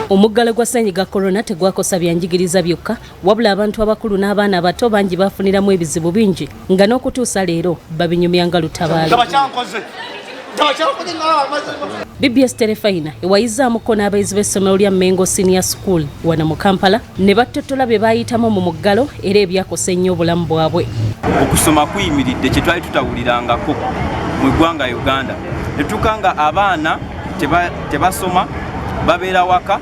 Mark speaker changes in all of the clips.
Speaker 1: Omuggalo gwa Ssennyiga Corona tegwakosa byanjigiriza byokka, wabula abantu abakulu n'abaana abato bangi bafuniramu ebizibu bingi nga n'okutuusa leero babinyumya nga lutabaalo. BBS Terefayina ewayizaamuko n'abayizi b'essomero lya Mengo Senior School wano mu Kampala ne battottola bye baayitamu mu muggalo era ebyakosa ennyo obulamu bwabwe.
Speaker 2: Okusoma kuyimiridde kye twali tutawulirangako mu ggwanga Uganda, ne tutuuka nga abaana tebasoma, babeera waka,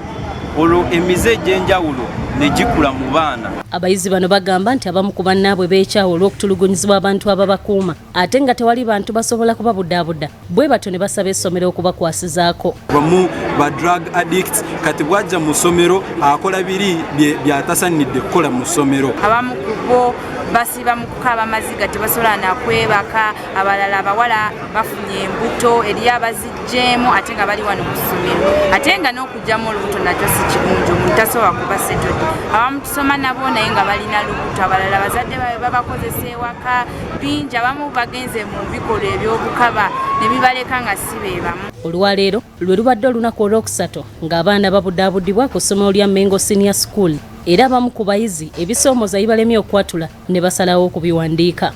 Speaker 2: olwo emize egy'enjawulo ne gikula mu baana.
Speaker 1: Abayizi bano bagamba nti abamu ku bannaabwe beekyawa olw'okutulugunyizibwa abantu ababakuuma ate nga tewali bantu basobola kubabudaabuda, bwe batyo ne basaba essomero okubakwasizaako.
Speaker 3: Bamu ba drug addicts, kati bwajja mu ssomero akola biri byatasanidde kukola mu ssomero.
Speaker 4: Abamu ku bo basiiba mu kukaaba amaziga, tebasobola nakwebaka. Abalala abawala bafunye embuto, eriyo abaziggyemu ate nga bali wano mu ssomero, ate nga n'okugyamu olubuto nakyo si kirungi, omuntu tasobola kuba settled. Abamu tusoma nabo naye nga balina lubuto, abalala bazadde baabwe babakozesa ewaka bingi, abamu bagenze mu bikolwa eby'obukaba ne bibaleka nga si be bamu.
Speaker 1: Olwaleero lwe lubadde olunaku olwokusatu ng'abaana babudaabudibwa ku ssomero lya Mengo Senior School, era abamu ku bayizi ebisoomooza bibalemye okwatula ne basalawo okubiwandiika.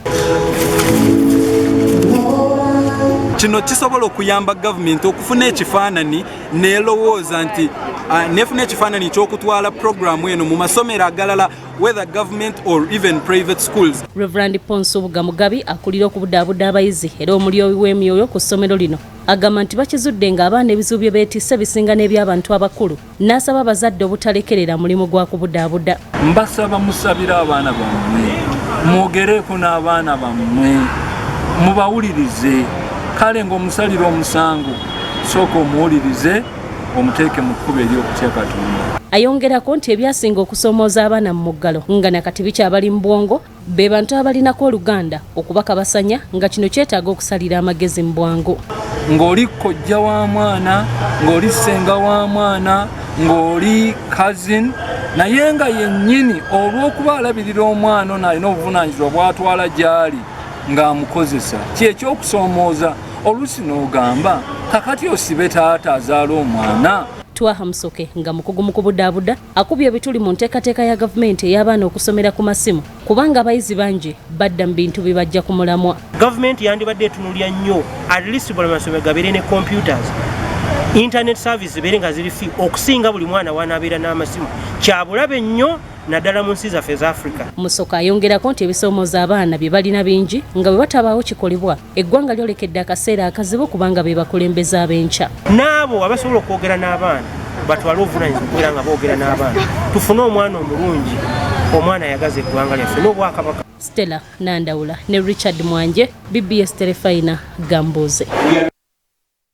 Speaker 3: Kino kisobola okuyamba gavumenti okufuna ekifaananyi nelowooza nti nefuna ekifaananyi ky'okutwala puroguramu eno mu masomero agalala, whether government or even private schools.
Speaker 1: Reverend Ponso Bugamugabi akulira okubudaabuda abayizi era omulyowi w'emyoyo ku ssomero lino agamba nti bakizudde ng'abaana ebizibu bye beetisse bisinga n'eby'abantu abakulu, n'asaba abazadde obutalekerera mulimu gwa kubudaabuda.
Speaker 5: Mbasaba musabire abaana bammwe, mwogereeko n'abaana bammwe, mubawulirize. Kale ng'omusalira omusango, sooka omuwulirize, omuteeke mu kkubo ery'okutya Katonda.
Speaker 1: Ayongerako nti ebyasinga okusoomooza abaana mu muggalo nga nakati bikyabali mu bwongo be bantu abalinako oluganda okubakabasanya, nga kino kyetaaga okusalira amagezi mu bwangu.
Speaker 5: Ng'oli kojja wa mwana, ng'oli ssenga wa mwana, ng'oli cousin, naye nga yennyini olw'okuba alabirira omwana ono alina obuvunaanyizibwa bw'atwala gy'ali ng'amukozesa. Ki ekyokusoomooza oluusi n'ogamba kakati osibe taata azaala omwana.
Speaker 1: Twaha Musoke nga mukugu mu kubudaabuda akubye ebituli mu nteekateeka ya gavumenti ey'abaana okusomera ku masimu, kubanga abayizi bangi badda mu bintu bibajja ku mulamwa.
Speaker 6: Gavumenti yandibadde etunulya nnyo at least buli masomero gabeere ne computers, internet service zibeere nga ziri free okusinga buli mwana wanabeera n'amasimu. Kyabulabe nnyo naddala mu nsi zaffe eza Africa.
Speaker 1: Musoke ayongerako nti ebisoomooza abaana bye balina bingi, nga bwe batabaawo kikolebwa eggwanga lyolekedde akaseera akazibu kubanga be bakulembeze ab'enkya.
Speaker 6: N'abo abasobola okwogera n'abaana batwale obuvunaanyizibwa okubeera nga boogera n'abaana, tufune omwana omulungi, omwana ayagaza eggwanga lyaffe n'obwakabaka.
Speaker 1: Stella Nandawula ne Richard Mwanje, BBS Terefayina, Gambuuze.